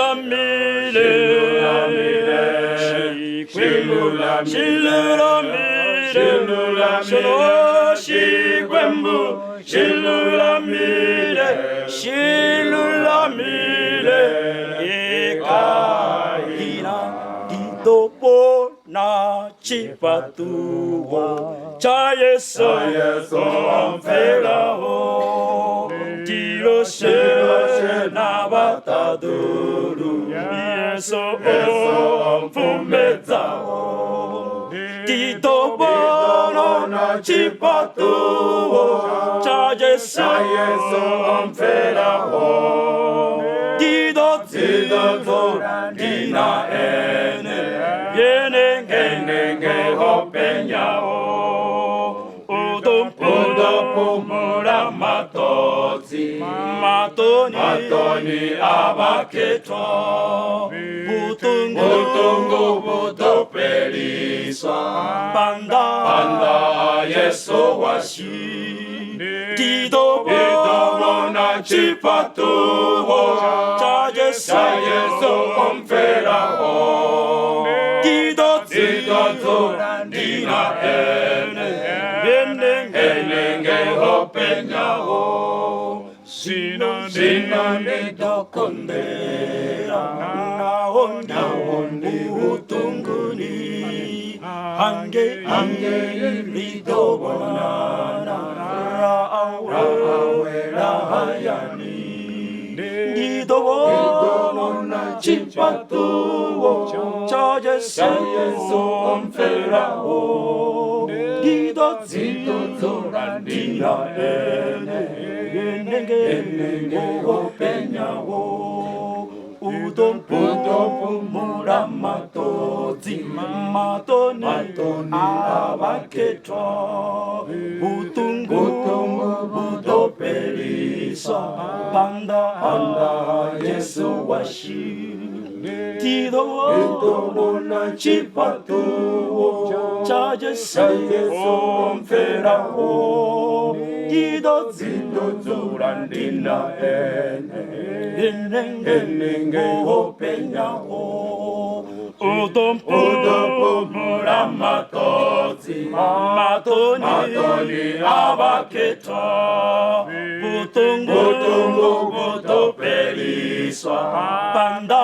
Shilulamile, Shilulamile, Shikwembu, Shilulamile, Shilulamile, Ekahina, Ditopona, Chipatuo, Cha Yesu, Omfelao, Diroshe, Nabataduru, Yesu, Omfumezao, Ditopona, Chipatuo, Cha Yesu, Omfelao, Dido, Dina, Ene, Yenenge, Hopenyao, Udompumula, Matotsi, Matoni, Abaketwa, Butungu, Butopeliswa, Panda, Yesu Washi, Didobona, Chipatuo, Cha Yesu, Omfelao, Dido, Dina, Ene, Enenge, Hopenyao, Sina, Dokondera, Naondi, Utunguni, Hange, Ridobonana, Raawera, Hayani, Didobona, Chipatuo, Cha Yesu, Omfelao, Dido, Dina, Ene, Enenge, Hopenyao, Udompumula, Matotsi, Matoni, Abaketwa, Butungu, Butopeliswa, Panda, Yesu Washi, Didobona, Chipatuo, Cha Yesu, Omfelao, Dido, Dina, Ene, Enenge, Hopenyao, Udompumula, Matotsi, Matoni, Abaketwa, Butungu, Butopeliswa, Panda,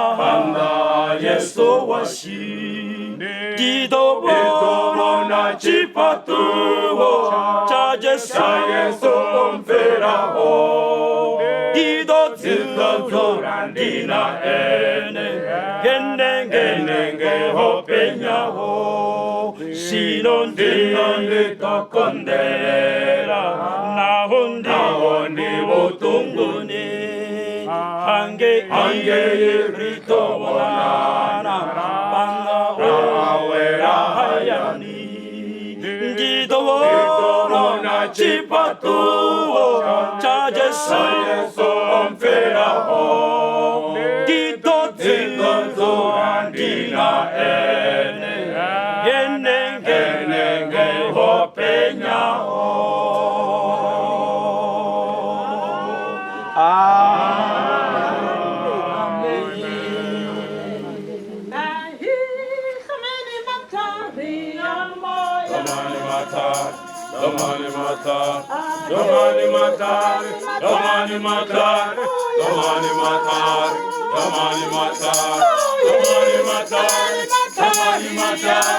Yesu Washi, Didobona, Chipatuo, Cha Yesu, Omfelao, Dido, Dina, Ene, Enenge, Hopenyao, Sinondi, Tokondera, Nahondi, Butunguni, Hange, Ritobonana, Panga, Rawera, Hayani, Didobona, Chipatuo, Cha Yesu, Omfelao, Dido, Dina, Ene, Enenge, Hopenyao. Domani matar, domani matar, domani matar, domani matar, domani matar, domani matar, domani matar,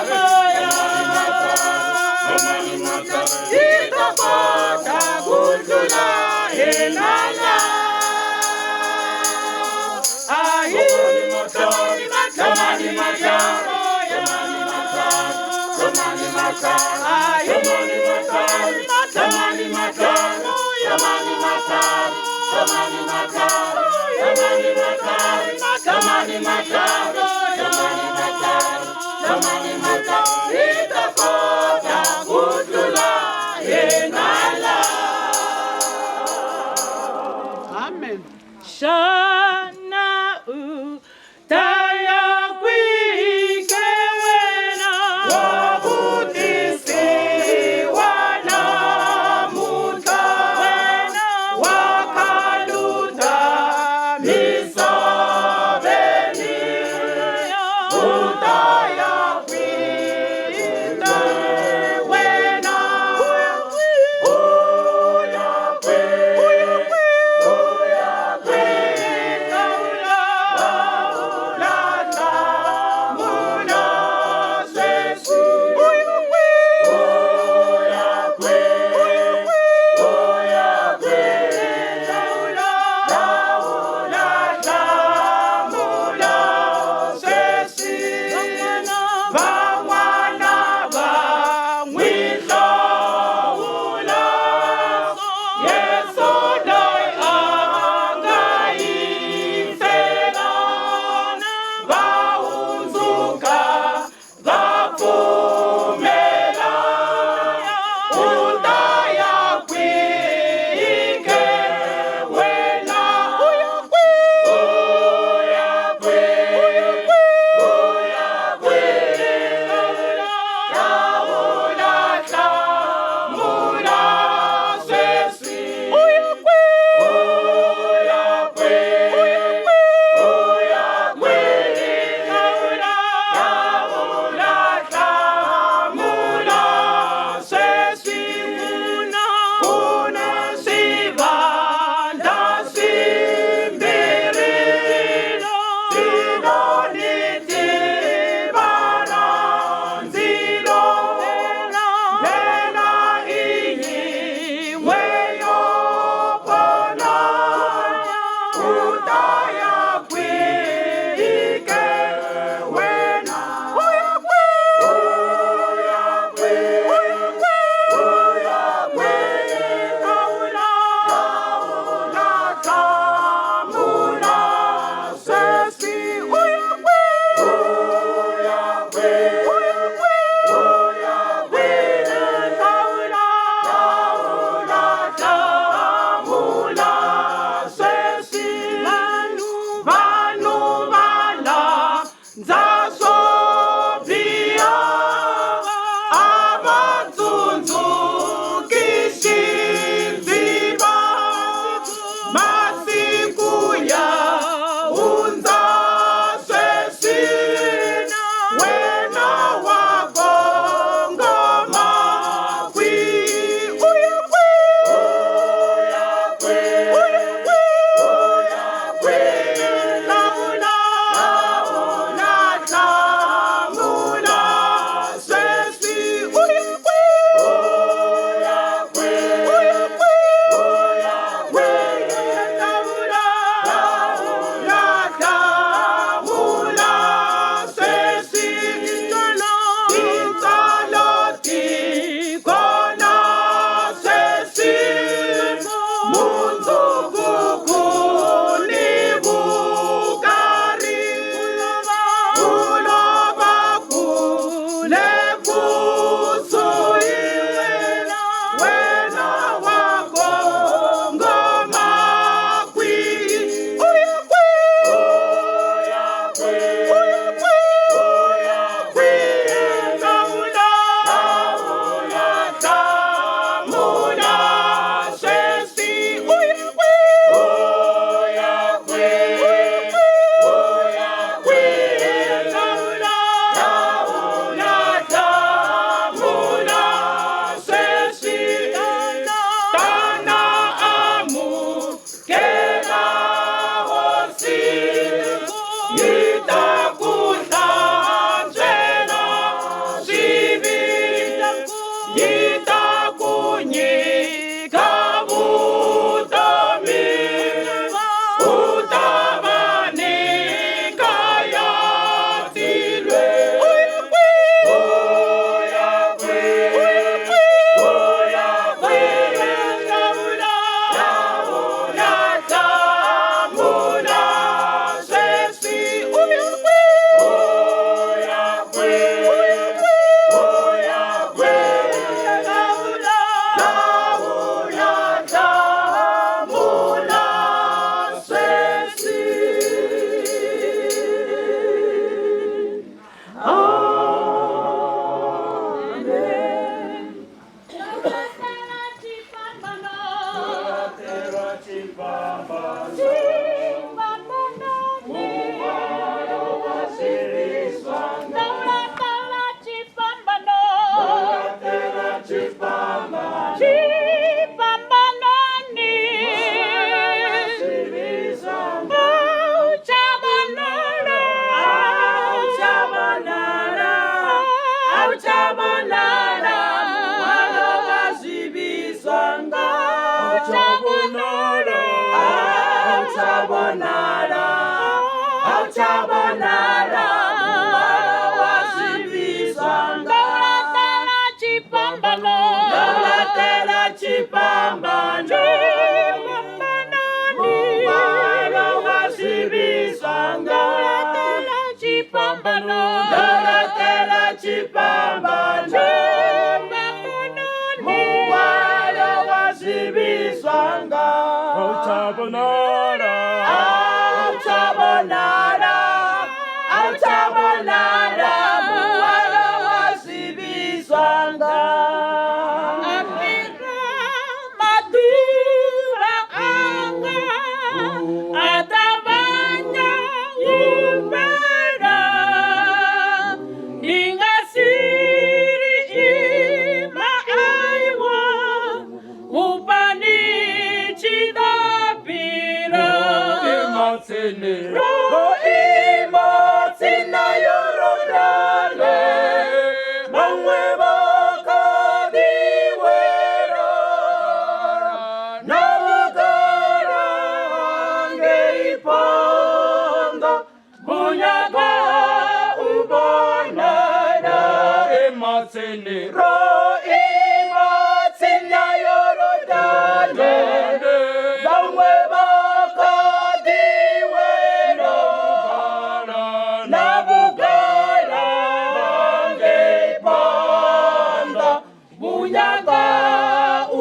domani matar, Itokota kudlula elala. Ahi, domani matar, domani matar, domani matar, ahi, domani matar, domani matar, domani matar, domani matar, domani matar, domani matar, domani matar, domani matar, Itokota kudlula elala. Amen. Shana u taya kwike wena wabutisiwa namuntlha wena wakaluta misaveni. tsha vhonala muhwalo wa zwivhi zwanga. Ndo laṱela tshifhambano, Ndo laṱela tshifhambano, tshifhambanoni. Muhwalo wa zwivhi zwanga. Ndo laṱela tshifhambano, Ndo laṱela tshifhambano, tshifhambanoni. Muhwalo wa zwivhi zwanga. A u tsha vhonala, A u tsha vhonala, a u tsha vhonala muhwalo wa zwivhi zwanga. A fhira maḓuvha anga, a ṱavhanya u fhela. Ndi nga si ri ima aiwa, hufha ndi tshi ḓo fhira. Imatsini Ro ima tsini na Yorodane, vhaṅwe vha kha ḓi wela, na vhugala ngei phanḓa, munyaka u vhonala. Imatsini Ro ima tsini na Yorodane, vhaṅwe vha kha ḓi wela, na vhugala ngei phanḓa, munyaka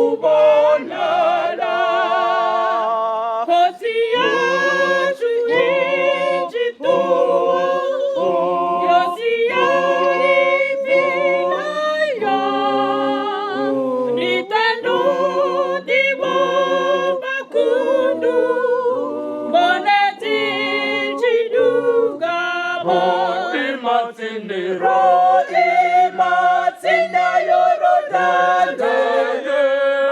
u vhonala. Khosi yashu i tshi ṱuwa, yo sia ipfi ḽayo. Ndi tenda u ḓivhofha khundu, mbone dzi tshi duga vho. Imatsini Ro ima tsini na Yorodane,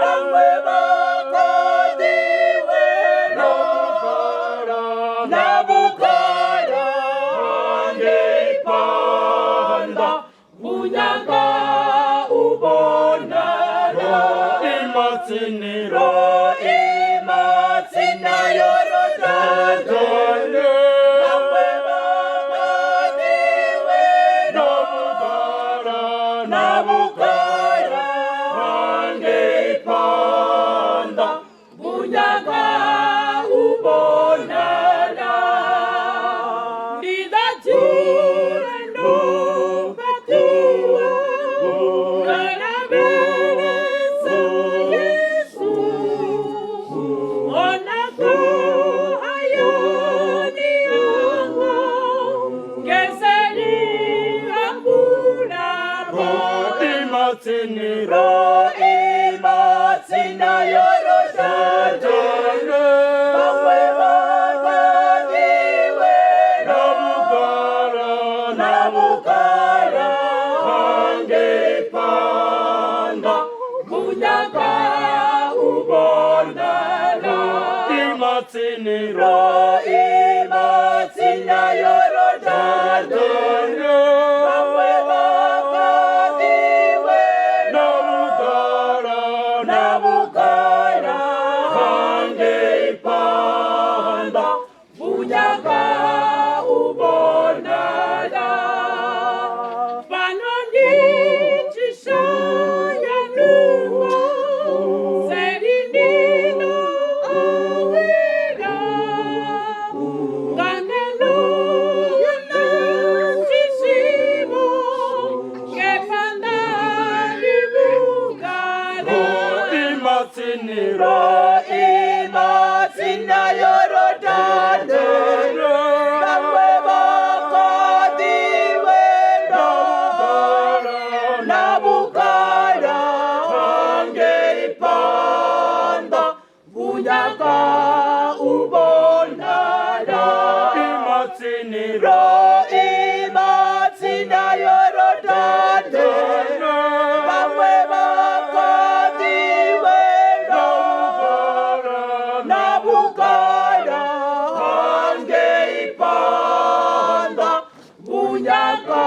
vhaṅwe vha kha ḓi wela, na vhugala ngei phanḓa, munyaka u vhonala. Imatsini Ro ima tsini na Yorodane, vhaṅwe vha kha ḓi wela, na vhugala ngei phanḓa, munyaka u vhonala. Ndi ḓo dzula ndo fhaṱuwa, ndo lavhelesa Yesu. O naka hayani hanga, ngeseli ha mulalo. Imatsini Ro ima tsini na Yorodane, vhaṅwe vha kha ḓi wela, na vhugala ngei phanḓa, munyaka u vhonala. Imatsini Ro ima tsini na Yorodane, vhaṅwe vha kha ḓi wela, na vhugala ngei phanḓa, munyaka u vhonala. Fhano ndi tshi shaya nungo, seli ndi ḓo awela. Nga ngeno na tshisimo, kepha nda ndi vhugala. Imatsini Ro ima tsini na Yorodane, vhaṅwe vha kha ḓi wela, na vhugala ngei phanḓa, munyaka u vhonala. Imatsini Ro ima tsini na Yorodane, vhaṅwe vha kha ḓi wela, na vhugala ngei phanḓa, munyaka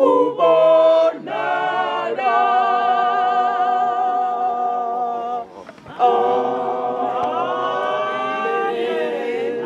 u vhonala. Amen.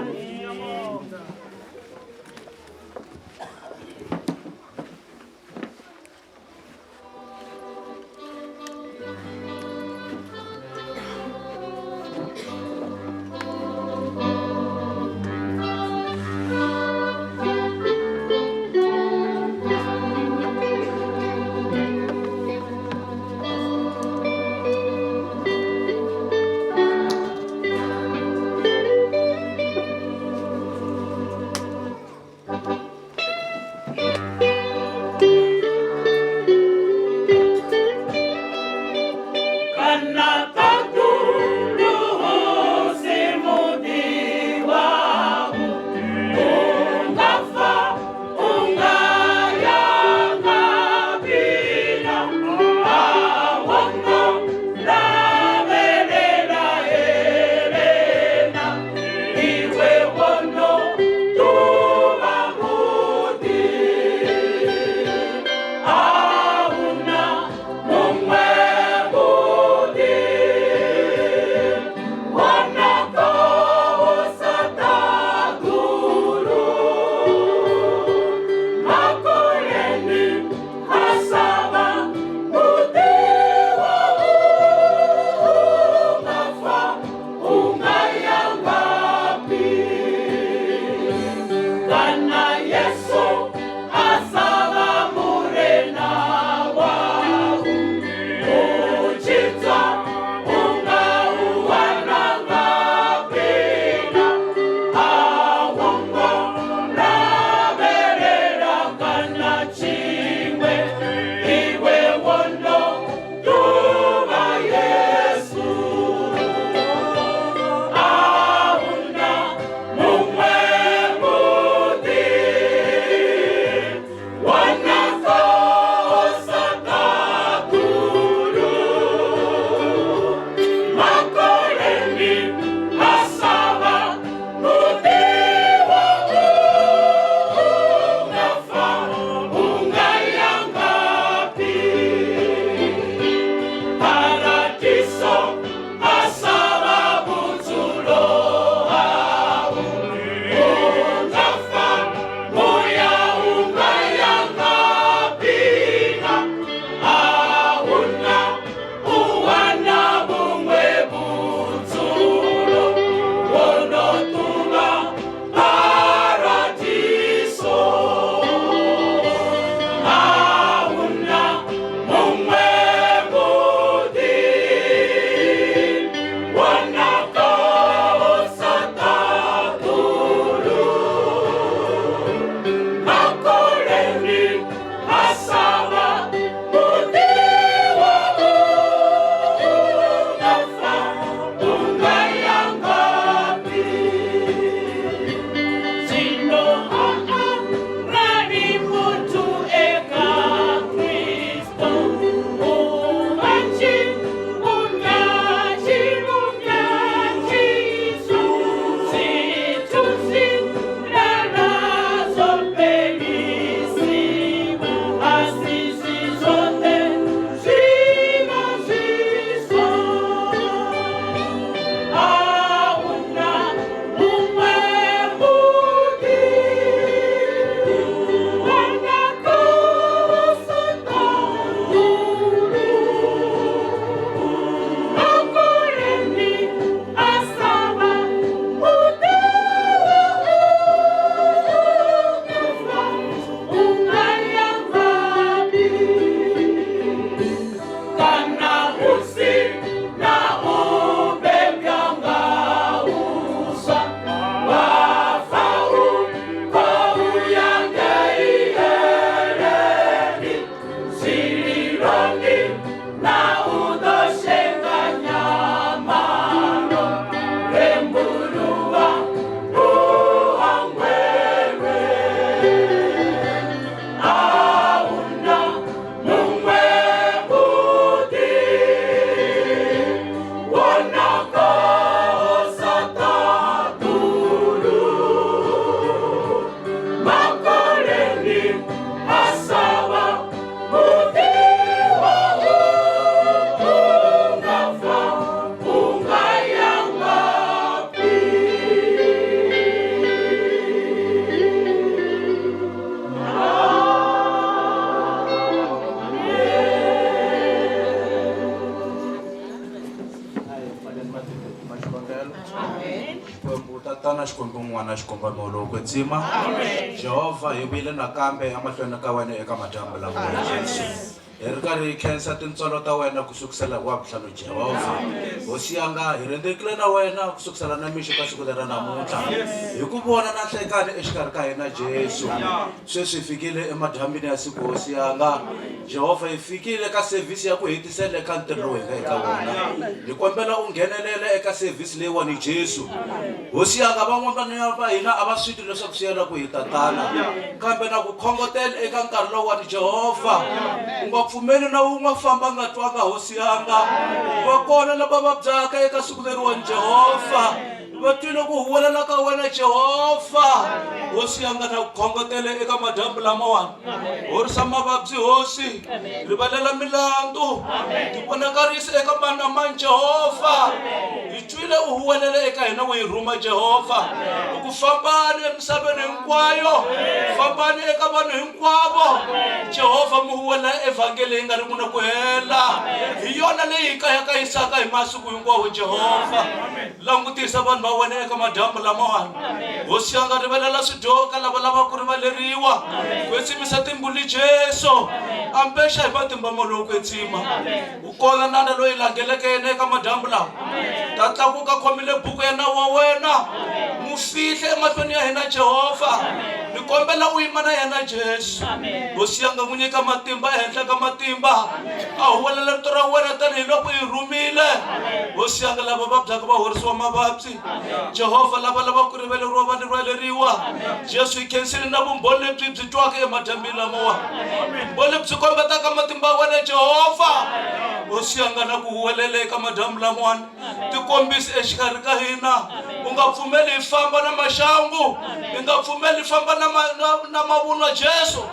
Ahuna muṅwe muḓi wo nakaho sa ṱaḓulu, makoleni a sa vha muḓi wa u nga fa u nga ya ngafhi. Xikwembu tatana Xikwembu n'wana Xikwembu moya lowo kwetsima Jehovha hi vuyile nakambe emahlweni ka wena eka madyambu lawa Yesu hi ri karhi hi khensa tintswalo ta wena ku sukisela hi wavutlhanu Jehovha hosi yanga hi rhendzekile na wena ku sukisela na mixo ka siku lera namuntlha hi ku vona na nhlekani exikarhi ka hina Jesu sweswi hi fikile emadyambini ya siku hosi yanga Jehovha hi fikile ka sevhisi ya ku hetisela eka ntirho lowu hi nga eka wona hi kombela u nghenelela eka sevhisi leyiwani Jesu hosi yanga van'wana va hina a va swi twi leswaku swi yela ku hi tatana kambe na ku khongotela eka nkarhi lowuwani Jehovha u nga pfumeli na wun'we famba nga twanga hosi yanga va kona lava vabyaka eka siku leriwani Jehovha va twile ku huwelela ka wena Jehovha hosi yanga na ku khongotela eka madyambu lamawani horisa mavabyi hosi rivalela milandzu tivonakarisi eka mani na mani Jehovha hi twile u huwelela eka hina u hi rhuma Jehovha u ku fambani emisaveni hinkwayo fambani eka vanhu hinkwavo Jehovha mi huwelela evhangeli yi nga ri ku na ku hela hi yona leyi hi kayakayisaka hi masiku hinkwawo Jehovha langutisa vanhu va wena eka madyambu lamawani hosi yanga rivalela swidyoho ka lava lavaka ku rivaleriwa kwetsimisa timbuli Jesu ambexa hi matimba mo lowo kwetsima u kona nana loyi langeleke yena eka madyambu lawa ta tlakuka khomile buku ya nawu wa wena mu fihle emahlweni ya hina Jehovha ni kombela u yima na yena Jesu hosi yanga n'wi nyika matimba ehenhla ka matimba a huwelela rito ra wena tanihiloko yi rhumile hosi yanga lava vabyaka va horisiwa mavabyi Jehovha lava lavaka ku rivaleriwa va rivaleriwa Jesu hi khensile na vumbhoni lebyi byi twaka emadyambini lamawa vumbhoni lebyi kombetaka matimba ya wena Jehovha hosi yanga na ku huwelela eka madyambu lamawani tikombisi exikarhi ka hina u nga pfumeli hi famba na maxangu hi nga pfumeli hi famba na na mavunwa Jesu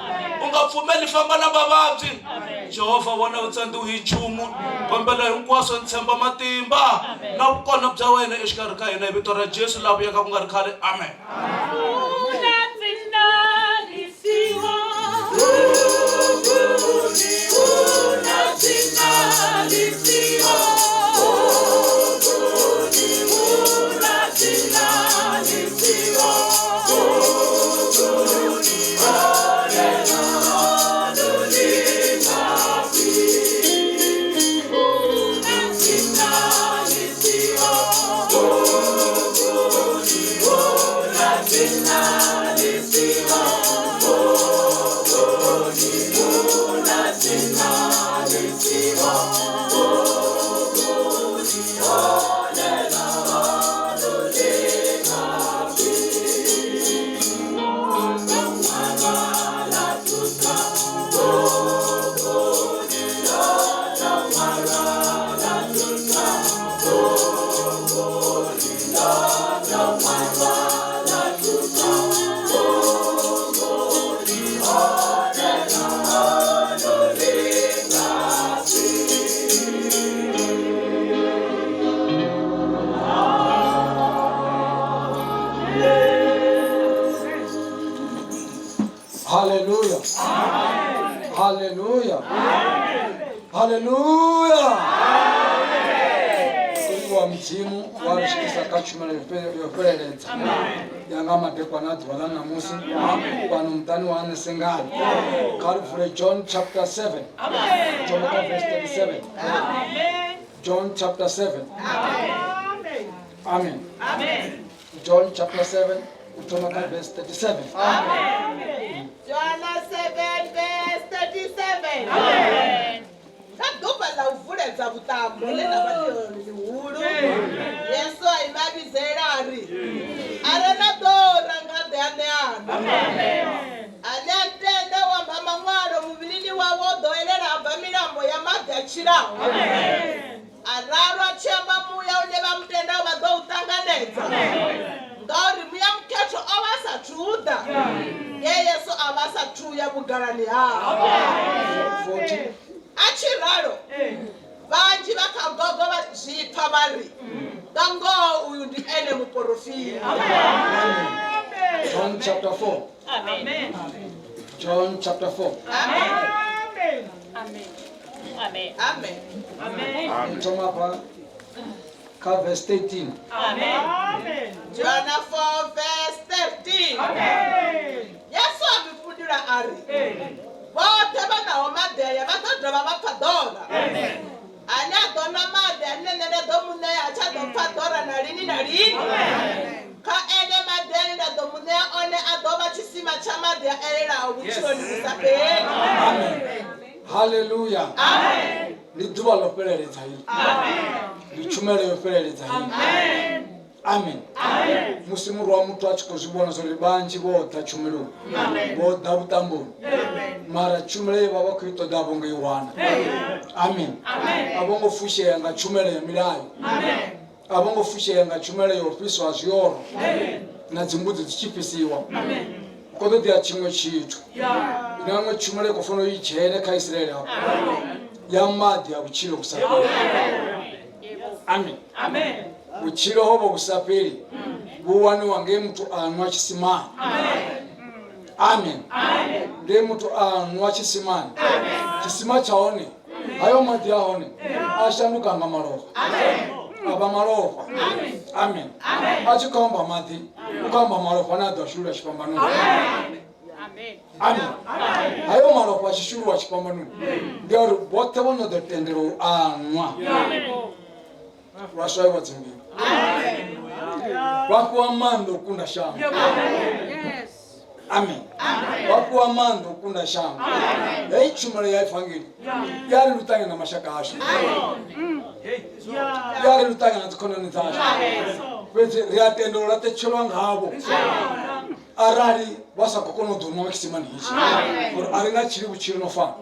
u nga pfumeli hi famba na vavabyi Jehovha vona u tsandziwi hi nchumu kombela hinkwaswo ni tshemba matimba na vukona bya wena exikarhi ka hina hi vito ra Jesu laha vuyaka ku nga ri khale amen. Hallelujah. Hallelujah. Hallelujah. Wa mudzimu wa ri swikisa kha tshumelo yo fheleledza ya nga madekwana a ḓuvha ḽa ṋamusi fhano muṱani wa Nesengani. Kha ri vule John chapter 7 thoma kha verse 37. John chapter 7. Amen. John chapter 7 u thoma kha verse 37. John 7 verse 37. Nga ḓuvha ḽa u vuledza vhuṱambo ḽe ḽa vha ḽihulu, Yesu a ima a vhidzelela a ri, a re na ḓora nga ḓe a ṋeana. tshilaho. A ralo a tshi amba muya une vha mu tendaho vha ḓo u ṱanganedza, ngauri muya mukhethwa o vha a sa athu u ḓa, nge Yesu a vha a sa athu ya vhugalani hawe. 14. A tshi ralo, vhanzhi vha kha gogo vha zwi pfa vha ri, Nga ngoho uyu ndi ene muporofita. John chapter 4. John chapter 4. Amen. Amen. Amen. Amen. Ndi thoma hafha kha verse 13. Amen. John 4 verse 13. Yesu a mu fhindula a ri, Vhoṱhe vha nwaho maḓi aya vha ḓo dovha vha pfa ḓora. Ane a ḓo nwa maḓi ane nṋe nda ḓo mu ṋea ha tsha ḓo pfa ḓora na lini na lini. Kha ene maḓi ane nda ḓo mu ṋea one a ḓo vha tshisima tsha maḓi a elelaho vhutshiloni vhu sa fheli. Haleluya. Amen. Ndi ḓuvha ḽo fheleledza heḽi. Ndi tshumelo yo fheleledza heyi. Amen. Musi murwa wa muthu a tshi khou zwi vhona zwa uri vhanzhi vho ḓa tshumeloni, vho ḓa vhuṱamboni, mara tshumelo ye vha vha khou i ṱoḓa a vho ngo i wana. Amen. A vho ngo fushea nga tshumelo ya milayo. A vho ngo fushea nga tshumelo ya u fhiswa ha zwioro na dzimbudzi dzi tshi fhisiwa. Hu khou ṱoḓea tshiṅwe tshithu. Ina iṅwe tshumelo i khou fanela u i dzhene kha Israele hafha ya maḓi a vhutshilo vhu sa fheli. Amen. Vhutshilo hovho vhu sa fheli vhu waniwa nge muthu a nwa tshisimani. Amen. Nge muthu a nwa tshisimani. Tshisima tsha hone, hayo maḓi a hone a shanduka nga malofha. A vha malofha. Amen. A tshi khou amba maḓi, u khou amba malofha ane a ḓo a shulula tshifhambanoni. Amen. Amen. Hayo malofha a tshi shuluwa tshifhambanoni ndi a uri vhoṱhe vho no ḓo tendelwa u a nwa vha swaiwa dzimbilu, vha fhiwa maanḓa u kunda shango. Yes. Amen. Vha fhiwa maanḓa u kunda shango. Heyi tshumelo ya evangeli ya ri luṱanya na mashaka ashu, ya ri luṱanya na dzikhonani dzashu, fhedzi ri a tenda u laṱetshelwa ngavho arali vha sa khou kona u ḓo nwa tshisimani hetshi, uri a ri nga tshili vhutshilo no fana.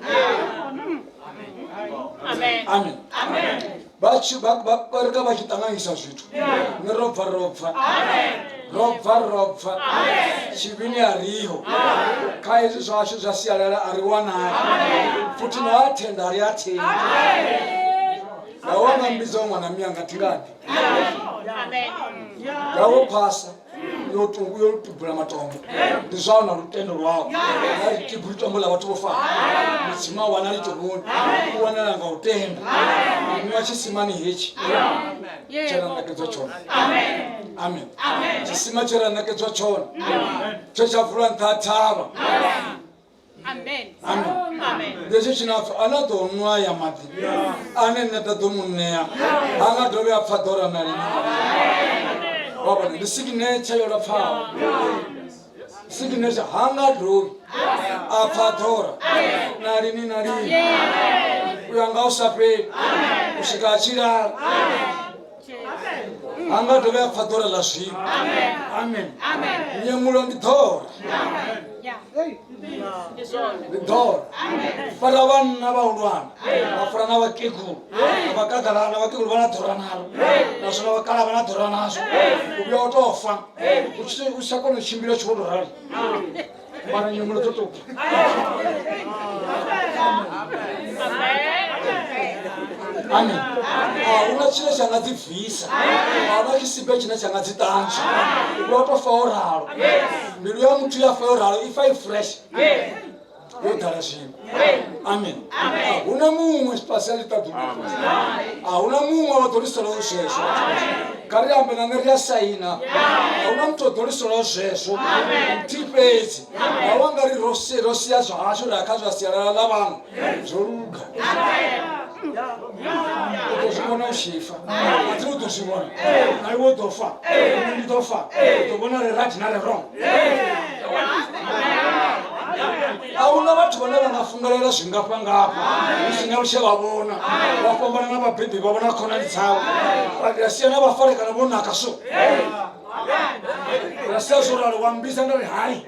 Amen. Amen. Vha tshi vha vha ri ka vha tshi ṱanganyisa zwithu, nṋe ro bva ro bva ro bva ro bva tshivhini a riho kha hezwi zwashu zwa sialala a ri wanali futhi na a tenda a ri a tendi nga wanga mbidzo ṅwana miyanga thi nga ḓi Amen. nga wo phasa yo yo tubula matombo ndi zwao na lutendo lwao na ri tibuli tombo ḽa vhathu vho faho mudzimu a wana litomboni u wanala nga u tenda nwa tshisimani hetshi tshe ra ṋekedzwa tshone. Amen. Tshisima tshe ra ṋekedzwa tshone tshe tsha vulwa nṱha ha thavha. Amen. Amen. Amen. Ndi hetsho tshine apfa ane a ḓo nwa ya maḓi ane nṋe nda ḓo mu ṋea ha nga dovhi a pfa ḓora na lini. Wa vhona ndi signature yo lapfaho, signature ha nga dovhi a pfa ḓora na lini na lini u ya nga u sa fheli u swika a tshi lala ha nga dovhi a pfa ḓora ḽa zwino. Amen. Nyemulo ndi ḓora, ndi ḓora fara vhanna vhahulwane vha fara na vhakegulu na vhakakalaa na vhakegulu vha na ḓora nalo nazwo na vhakala vha na ḓora nazwo u vhuya u tou fa u tshi u sa kona u tshimbila u tshi vho tou rali mara nyemulo dzo tou Amen. A huna tshine tsha nga dzi bvisa, a huna tshisibe tshine tsha nga dzi ṱanzwa. U vhuya u tou fa o ralo. Mbilu ya muthu ya fa yo ralo i fa i fresh. Yo ḓala zwino. Amen. A huna muṅwe fhasi ha ḽiṱaḓulu. A huna muṅwe wa ḓo liselaho zwezwo. Kha ri ambe na nṋe ri a saina. A huna muthu o ḓo liselaho zwezwo. Nthihi fhedzi. A wa nga ri ro sia zwa hashu ra ya kha zwa sialala ḽa vhaṅwe. Zwo luga. U ḓo zwi vhona u tshi fa. A thi u ḓo zwi vhona. Na iwe u ḓo fa. Nṋe ndi ḓo fa. U ḓo vhona ri right na ri wrong. A huna vhathu vhane vha nga fungelela zwingafhangafha hu si na u tshe vha vhona vha fhambana na vhabebi vhavho na khonani dzavho ra sia na vhafarekana vho naka so ra sia zwo ralo wa mbisa nda ri hai.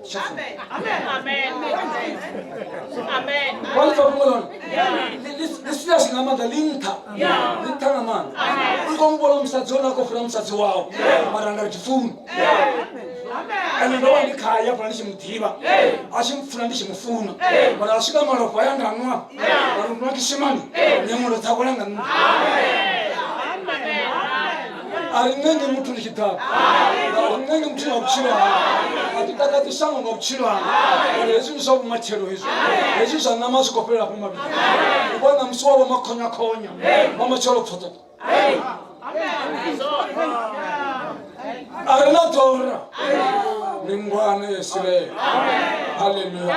Tsha funa. Vha ḽi pfa fhungo ḽa hone? Ḽi serious nga maanḓa, ḽi nṱha, ḽi nṱha nga maanḓa. U khou muvhona musadzi hone a khou funa musadzi wawe, mara nda ri thi funi. Ende ndo vha ndi khaye hafhaḽa ndi tshi mu ḓivha, a tshi mpfuna ndi tshi mu funa, mara a swika malofha aya nda nwa, nda ri nwa kisimani, nyemulo dza wela nga nṋe. A ri nṋe ndi muthu ndi tshi ḓa, a ri nṋe ndi muthu nga vhutshilo hanga, a thi takadzi shango nga vhutshilo hanga. Uri hezwi ndi zwa vhumatshelo hezwi, hezwi zwa ṋama zwi khou fhelela afho mavhili. U vhona musi wa vho makhonyakhonya, vha matshelo pfoto. A ri na ḓora ndi ngwana ya Isiraele. Haleluya.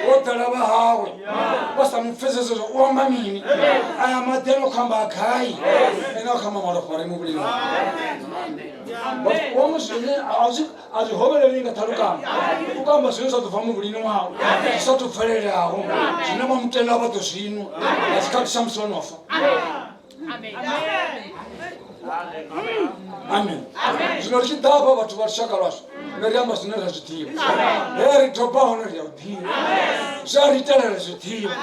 Wo ḓala vha hawe vha sa mu pfesese zwa u amba mini. Aya maḓi ano khou amba a gai? Ene a khou amba malofha a re muvhilini wawe. Wa mu zwine a zwi a zwi hovheleli nga ṱhalukanyo. U khou amba zwine zwa ḓo bva muvhilini wawe zwi sa thu bvelelaho zwine vha mu tenda vha ḓo zwi nwa nga tshikhathi tsha musi o no fa. Amen. Zwino ri tshi ḓa hafha vhathu vha lushaka lwashu nṋe ri amba zwine ra zwi ḓivha. He ri doba hone ri a u ḓivha, zwe a ri itela ri zwi ḓivha.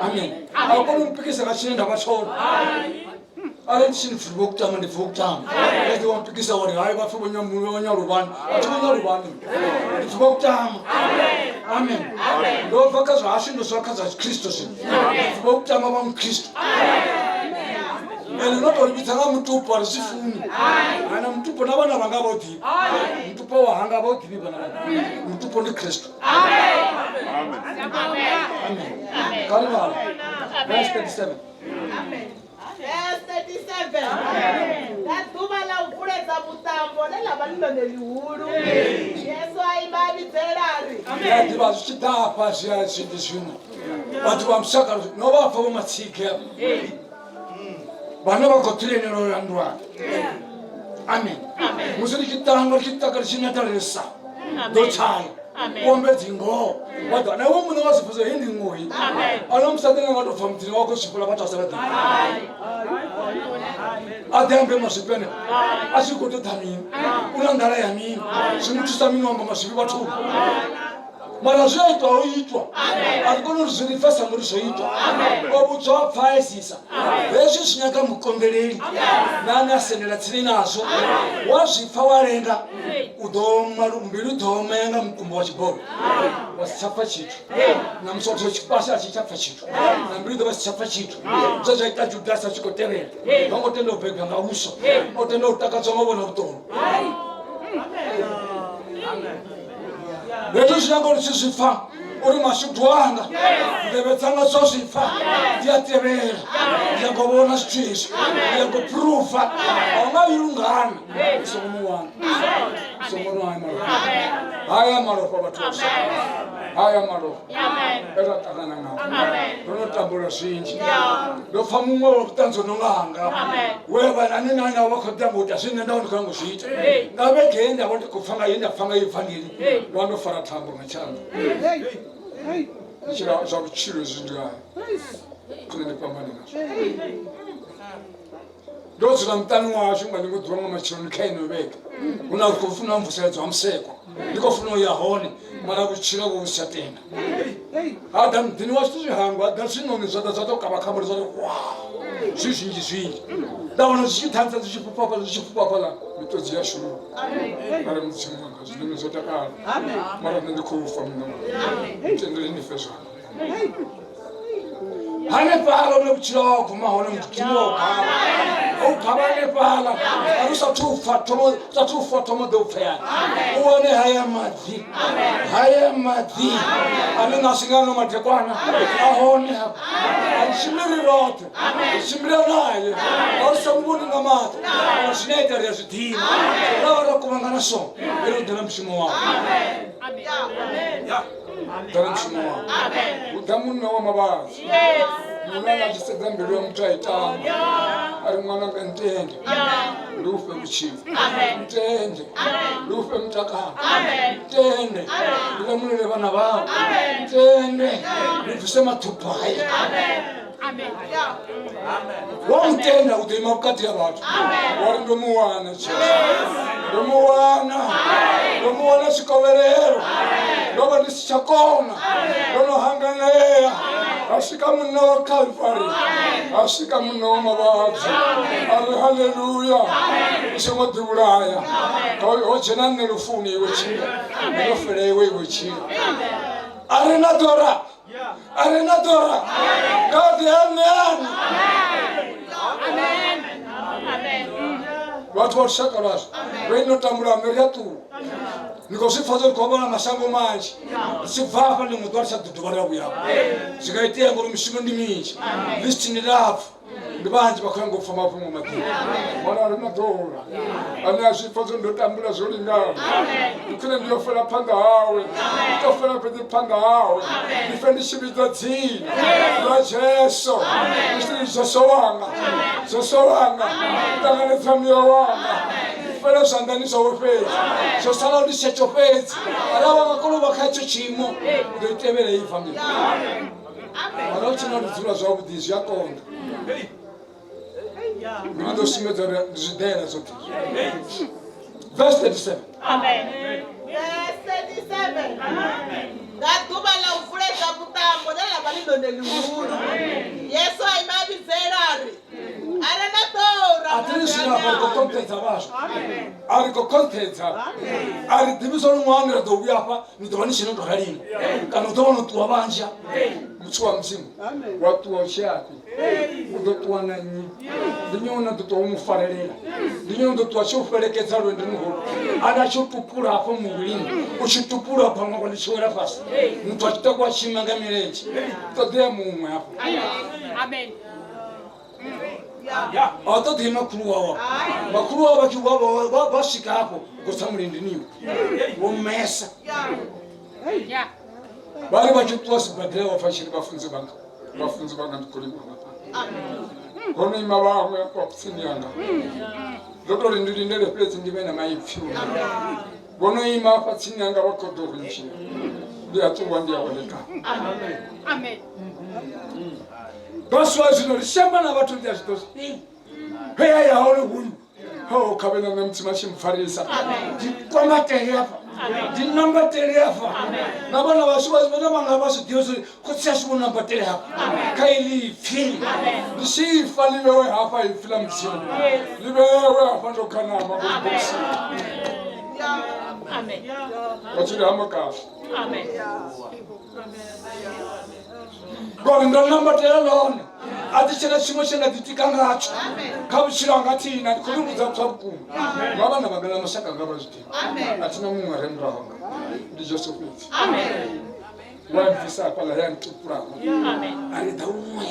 Amen. A u koni u mpikisa nga tshine nda vha tshone. Arali ndi tshi ndi pfi vho kutama ndi pfi vho kutama. Fhedzi wa mpikisa wa ri hai vha pfi vho Nyaluvhani, a thi vho Nyaluvhani, ndi pfi vho kutama. Amen. Ndo bva kha zwa hashu ndo swika kha zwa Kristo zwino. Ndi pfi vho kutama vha Mukristo. Ende no to ri vhidza nga mutupo a ri zwi funi. Ana mutupo na vhana vhanga vho ḓivha. Mutupo wa hanga vho ḓivhi vhana vhanga. Mutupo ndi Kristo. Amen. Kha ri vhale. Verse 37. Verse 37. Nga ḓuvha ḽa u vuledza vhuṱambo ḽe ḽa vha ḽi ḽone ḽihulu, Yesu a ima a vhidzelela a ri, Ndi a ḓivha zwi tshi ḓa hafha zwi a zwi ndi zwiṅwe vhathu vha lushaka no vha pfa vho matsike avha vhane vha khou ṱhirenelo ya nndwani. Amen. Musi ri tshi tanga ri tshi taka ri tshi natalesa ndo tshaya u ambe dzingoho wa ḓo na iwe muṋe wa zwi pfesa heyi ndi ngohi ano musadzi ane nga tou pfa mudzini wa khou swifhula vhathu a sa vha ḓivhi a ḓi ambe mazwifhi ane a tshi khou ṱoḓa mini u na nḓala ya mini zwi mu thusa mini u amba mazwifhi vhathuni mara zwi a itwa ho itwa a ri koni uri zwi ri pfesa ngori zwo itwa o vhudzwa a pfa a esisa hezwi zwi nyaga mukonḓeleli na ane a sendela tsini nazwo wa zwi pfa wa lenga u ḓo oma mbilu i ḓo oma ya nga mukumbo wa tshibolo wa si tsha pfa tshithu na musi wa tshipasha a tshi tsha pfa tshithu na mbilu i ḓo vha si tsha pfa tshithu zwe zwa ita Judasi a tshi khou tevhela ha ngo tenda u bebwa nga vhuswa o tenda u takadzwa nga vhona vhuṱolo. Hezwi zwi nyaga uri tshi zwi pfa uri mashudu anga nḓevhe dzanga dzo zwi pfa ndi a tevhela ndi a khou vhona zwithu izwi ndi a khou phurufa a hu nga vhi lungana u songo mu wana u songo nwa haya malofha haya malofha vhathu vha lushaka haya malofha e ra ṱangana nao ro no tambula zwinzhi ndo pfa muṅwe wa vhuṱanzi no nga hanga we vha ane na ane vha khou ḓi amba u ita zwine nda vha ndi khou nyanga u zwi ita nga vhege ye nda vha ndi khou pfa nga ye nda pfa nga evangeli ndo vha ndo fara thambo nga tshanḓa ndi tshi zwa vhutshilo hezwi ndi hai khwine ndi fhambane nazwo ndo dzula muṱani washu nga ḽiṅwe ḓuvha nga matsheloni kha ino vhege hu na khou funa mvuseledzo ha musekwa ndi khou funa u ya hone mara vhutshilo vhu si tsha tenda ha ḓa muḓini washu zwi hangwa ha ḓa zwiṋoni zwa ḓa zwa tou kavha kha muri zwa ri wa zwi zwinzhi zwinzhi nda wana zwi tshi ṱhanza zwi tshi fhufha fhaḽa zwi tshi fhufha fhaḽa miṱodzi ya shuluwa mara mudzimu wanga zwiṋoni zwo takala mara nṋe ndi khou fa muṋe wanga ntendele ni fe zwanga Hanefhaḽa hune vhutshilo ha guma hone mudzimu wa u gavha u gavha hanefhaḽa ari u sathu pfa thomo sathu fa thomo ḓo pfea u wane haya maḓi haya maḓi ane na si nga ano madekwana a hone hafha a ri tshimbili ri roṱhe ri tshimbila naye a ri sa mu vhoni nga maṱo mara zwine a ita ri a zwi ḓivha ra vha ra kuvhangana so ri ḓo na mushumo wawe. Ḓala mushumo wawe. Hu ḓa munna wa mavhadzi. Munna a tshi sedza mbilu ya muthu a i tamba. A ri ṅwananga ntende ndi u fhe vhutshilo. Ntende ndi u fhe mutakalo. Ntende ndi lamulele vhana vhau. Ntende ndi bvise maṱhupho haya. Wa mutenda u ḓo ima vhukati ha vhathu. Wa ri ndo mu wana Jesu. Ndo mu wana. Ndo mu wana tshikovhelelo. Ndo vha ndi si tsha kona. Ndo no hanganea. Ha swika munna wa Calvary. Ha swika munna wa mavhadzi. A ri haleluya. U songo ḓivhulaya. Ho dzhena nṋe lufuni iwe tshila. Ndi ndo fela iwe iwe tshila. A re na ḓora. A re na ḓora. Nga ḓi ha ṋeani. Vhathu vha lushaka lwashu vhe no tambula mme ri a ṱuwa. Ni khou zwi pfa zwo ri khou vhona mashango manzhi. Ri tshi bva hafha ḽiṅwe ḓuvha ri tsha ḓo dovha ra vhuya hafha. Zwi nga itea ngori mishumo ndi minzhi. List ndi lapfu. Ndi vhanzhi vha khou nyanga u pfa mafhungo maḓifha. Mara ri na ḓora ane a zwi pfa zwo ndo tambula zwo lingana. Ndi khwine ndi yo fela phanḓa hawe. Ndi to fela fhedzi phanḓa hawe. Ndi fe ndi tshi vhidza dzina ḽa Jesu. Ndi tshi ri Jesu wanga. Jesu wanga. Ṱanganedza muya wanga. Ndi fele zwanḓani zwawe fhedzi. Zwo salaho ndi tshetsho fhedzi. Arali wa nga kona u vha kha hetsho tshiimo, ndi ḓo i tevhela heyi family. Mara u tshi na dzula zwavhuḓi zwi a konḓa. Ndi nga ḓo sumbedza uri ndi zwiḓela zwoṱhe. Verse 37. Amen. Verse 37. Nga ḓuvha ḽa u vuledza vhuṱambo ḽe ḽa vha ḽi ḽone ḽihulu, Yesu a ima a vhidzelela a ri, A re na ḓora A thi ri zwino afha ri khou konṱhedza vhaswa. A ri khou konṱhedza. A ri ḓivhi zwa uri ṅwaha une ra ḓo vhuya afha ni ḓo vha ni tshi no tou ralini kana u ḓo vha no ṱuwa vhanzhi. Muthu wa Mudzimu wa ṱuwa u tshi yafhi? U ḓo ṱuwa na nnyi? Ndi nnyi une ḓo ṱuwa u mu farelela? Ndi nnyi une ḓo ṱuwa tshi u fhelekedza lwendoni holu? Ane a tshi u tupula hafho muvhilini, u tshi tupula gwangwangwa ḽi tshi wela fhasi, muthu a tshi takuwa a tshi ima nga milenzhe. Ṱoḓea muṅwe hafho. Amen. A u ṱoḓei makhulu wawo. Makhulu wawo vha tshi vha swika hafho gotsa mulindini iwe. Vho mesa. Yeah. Vha ri vha tshi ṱuwa sibadela vha pfa tshi ri vhafunzi vhanga. Vhafunzi vhanga ndi khou livhuwa nga maanḓa. Ho no ima vhaṅwe hafha tsini yanga. Ndo tou ri ndi lindele fhedzi ndi vhe na maipfi uri vho no ima hafha tsini yanga vha khou ḓo ri ndzhia. Ndi a ṱuwa ndi a weleka. Amen. That's why zwino ri tshi amba na vhathu ndi a zwi ḓo he ya ya hone huyu ho kha vhe na nṋe mudzimu a tshi mpfarisa ndi kwambatele hafha ndi nambatele hafha na vhana vhashu vhane vhanga vha zwi ḓivha zwi khotsi ashu vho nambatele hafha kha iḽi ipfi ndi tshifa ḽi vhewe hafha ipfi ḽa mudzimu ḽi vhewe hafha ndo khanama ngori bokisini Amen. vha tshi ri hamba kahle Amen. Ngori ndo nambatela ḽone a thi tshena tshiṅwe tshe nda ḓitika ngatsho kha vhutshilo hanga thina ndi khou ni vhudza zwa vhukuma nga vhana vhanga na mashaka anga vha zwi ḓivha a thina muṅwe a re murahu hanga ndi Jesu fhedzi wa bvisa hafhaḽa he a ntupulaho a ri ḓa uṅwe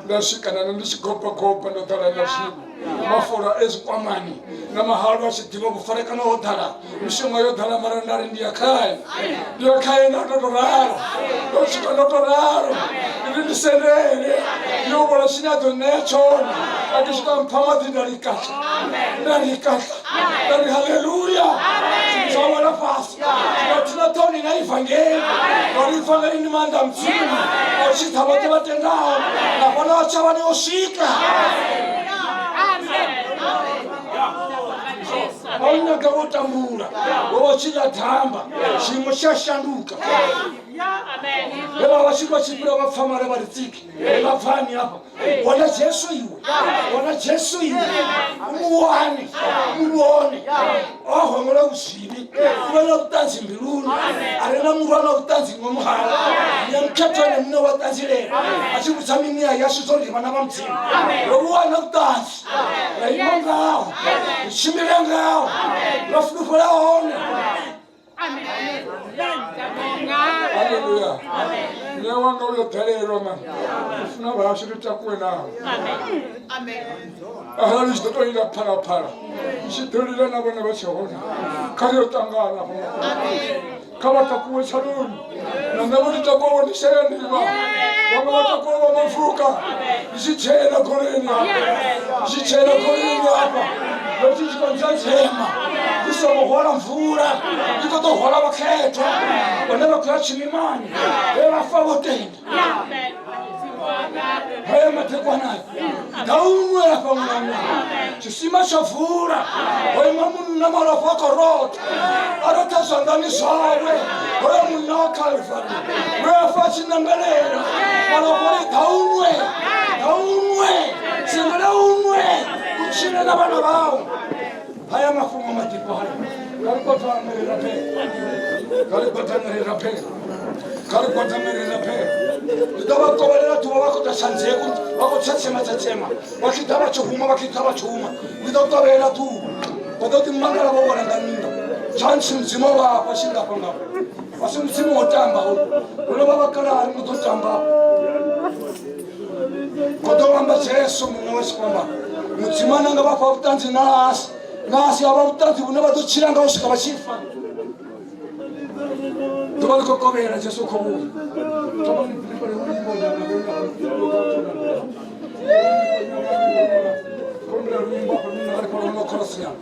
nda swika na nṋe ndi tshi gobagoba ndo ḓala na zwiṅwe mafola e zwikwamani na mahalwa a tshi ḓivha vhufarekano ho ḓala mishonga yo ḓala mara nda ri ndi ya khae ndi ya khae nda ndo to ralo ndo swika ndo to ralo ndi ri ndi sendele ndi yo vhona tshine a ḓo ṋea tshone a tshi swika mpha maḓi nda likatla nda likatla nda ri haleluya zwa wela fhasi nga thina ṱhoni na ivangeli ngauri ivangeli ndi maanḓa a mudzimu a u tshidza vhoṱhe vha tendaho na fhano a tshavhani o swika a u nyaga vho tambula wo vha tshi ḽa ḓamba tshiimo tshi a shanduka he vha vha tshi vha tshi fhira vha pfa mara vha ri tsiki vha pfani hafha wana Jesu iwe wana Jesu iwe umuwane umuvhone o hwengela vhuzwivhi u vhe na vhuṱanzi mbiluni a re na murwa na vhuṱanzi ngomu hawe ya mukhethwa ene muṋe wa ṱanzilela a tshi vhudza miṅwe yashu zwo ri vhana vha mudzimu ro vhu wana vhuṱanzi ra ima ngaho ri tshimbile ngaho ra fulufhela hone Haleluya. Nṋe wanga u yo ḓalelwa mani. U funa vhahashu ri takuwe navho. Arali tshi ḓo tou lila phalaphala, tshi ḓo lila na vhone vha tshe hone. Kha ri yo ṱangana hafha. Kha vha takuwe tshaloni. Na nṋe vho ndi takuwa vho ndi shaya ndivha. Vhaṅwe vha takuwa vha mafuka. Ndi tshi dzhena goloini hafha. Ndi tshi dzhena goloini hafha. Ndo tshi tshi khou nzenzema. Ndi songo hwala mvula. Ndi khou ḓo hwala vhakhethwa. Vhane vha khou ya tshimimani. Vhe vha fa vho tenda. Haya madekwana ḓa u nwe hafha ṅwana. Tshisima tsha vula. Ho ima munna malofha a khou rotha. A rotha zwanḓani zwawe. Hoyo munna wa Calvary. We a fa a tshi ṋambelela. Malofha uri ḓa u nwe. Ḓa u nwe. Tsengela u nwe. U tshile na vhana vhau. Haya mafhungo maḓifha haya. Kha ri gwadame ri rabele. Kha ri gwadame ri rabele. Kha ri gwadame ri rabele. Ndi ḓo vha kovhelela ḓuvha vha khou ita tshanzeko vha khou tshetshema tshetshema vha tshi ḓa vha tshi huma vha tshi ḓa vha tshi huma. Ndi ḓo kovhelela ḓuvha vha ḓo ḓi mangala vho wela nga nnḓa. Tshantsi mudzimu o vha fha tshingafha ngafha. A si mudzimu wo tamba hoyu. Ro no vha vhakalaha ri mu ḓo tamba. Khou ḓo amba Jesu muṋe wa tshifhambano. Mudzimu ane anga vha fha vhuṱanzi nasi nasi a vha vhuṱanzi vhune vha ḓo tshila nga u swika vha tshi fa. Ḓuvha ḽi khou kovhela Jesu u khou vhuya. Thomani fhirifhele luimbo nyana kombela luimbo afha nṋe nga ri fhano no khorosi nyana.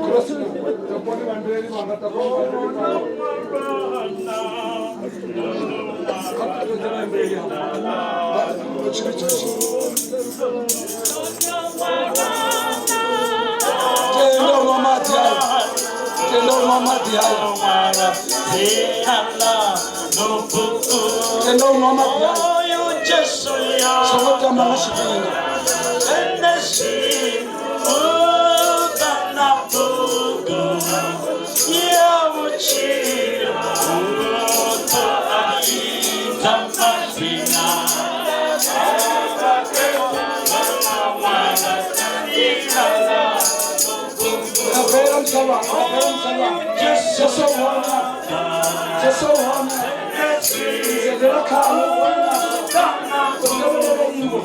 Khorosi nyana. Takuwani vhandeli vhanga takuwani vhandeli vhanga. Kha ṱuṱuwedze vhaimbeli hafha. Vha tshivhidzo tshi. Tenda u nwa maḓi aya. Tenda u nwa maḓi aya. Tenda u nwa maḓi aya. Songo tamba nga tshifhinga. Rabela mzalwane, rabela mzalwane. Jesu u hone. Jesu u hone. Nzedela khawe. U tevhelele iwe.